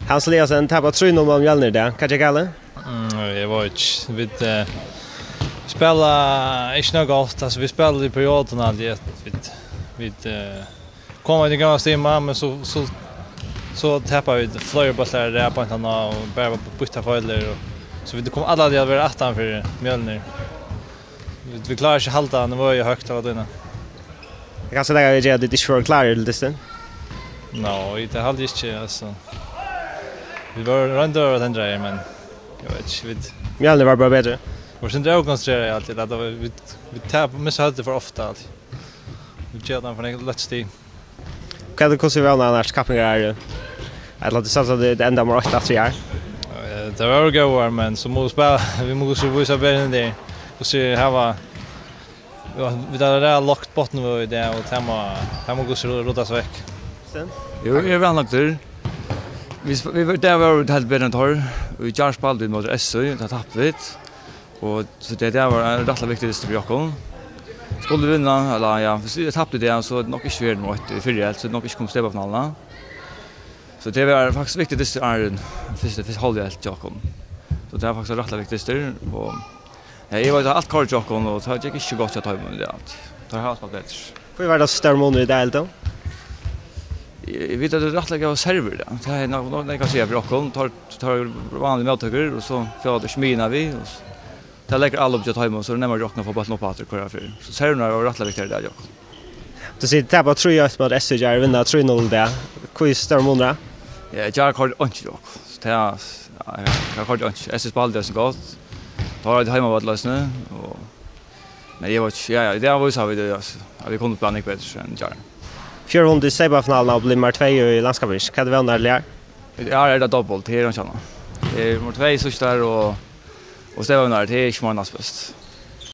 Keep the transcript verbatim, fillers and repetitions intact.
Hans Eliasen, tapa trý null móti Mjølnir í dag. Hvat gekk galið? Mm, eg veit ikki. Vit, eh, spæla ikki nóg gott. Altso, vit spæla í periodum, at vit, vit, eh, koma í góðan stima, men so, so, so tapa vit fleiri bóltar í rað, beinanvegin, og bara býta feilir, og so vit koma altíð at vera aftan fyri Mjølnir. Vit, vit klára ikki at halda niveauið høgt av og til. Kanska tað kann gera, at vit ikki vóru klárir til dystin? Nei, tað haldi eg ikki, altso. Vit vóru royndir at vera tendraðir, men eg veit ikki, vit Mjølnir var bara betri. Vóru sindur ókonsentreraðir altíð, at vit, vit tapa, missa høvdið for ofta altíð. Vit geva teimum for nógv løtt stig. Hvat er, hvussu vónar tú annars, kappingar her? Ella tú satsa, at tað endar nummer eitt aftur í ár? Eh, tað var jo góðar, men so mugu vit spæla, vit mugu so vísa betur enn tað. Og so hava, ja, vit hava ræðuliga lágt botnniveau í dag, og tað má, tað má gott so ruddast vekk. Jú, eg eri væl nøgdur. Vit sp-, vit, í dag vóru vit heldur betri enn teir. Og í gjár spældu vit móti S Y, tað taptu vit. Og so tað, tað var ein rættiliga viktigur dystur fyri okkum. Skuldu vit vinnið, ella ja, viss vit taptu tað, so hevði tað nokk ikki verið nummer eitt í fyrru helvt, so hevði tað nokk ikki komið steðga finaluna. So tað var faktiskt viktigur dystur, áðrenn fyrstu, fyrstu hálvleik hjá okkum. So tað var faktiskt ein rættiliga viktigur dystur, og ja, eg veit, at alt koyrdi hjá okkum, og tað gekk ikki gott hjá teimum í dag. Teir hava spælt betri. Hví var tað so stórur munur í dag, heldur tú? Eg, eg veit, at tað er rættiliga góðar servur, ja. Tað er nokk, nokk, nógv at siga fyri okkum. Teir, teir eru vanligar móttøkur, og so fáa teir ikki miðjuna við, og s-, tað leggur alt upp hjá teimum, so er nemmari hjá okkum at fáa bóltin upp aftur hvørja ferð. So servurnar eru rættiliga viktigar í dag hjá okkum. Tú sigur, tapa trý eitt móti S Y í gjár, vinna trý null í dag. Hví stórur munur? Ja, í gjár koyrdi einki hjá okkum. So tað, ja, ja, í gjár koyrdi einki. S Y spældi eisini gott. Teir hava heimavøll eisini, og Men eg veit ikki, ja, ja, í dag vísa vit, at vit kunnu spæla nógv betri enn í gjár. Fjør vunnu seymafinaluna og blivu nummar tvey í landskampinum. Hvat eru vónirnar til í ár? Í ár er tað dobbult, tað er einki annað. Tað er nummar tvey síðst ár og, og steðgavinnarar, tað er ikki meir næstbest.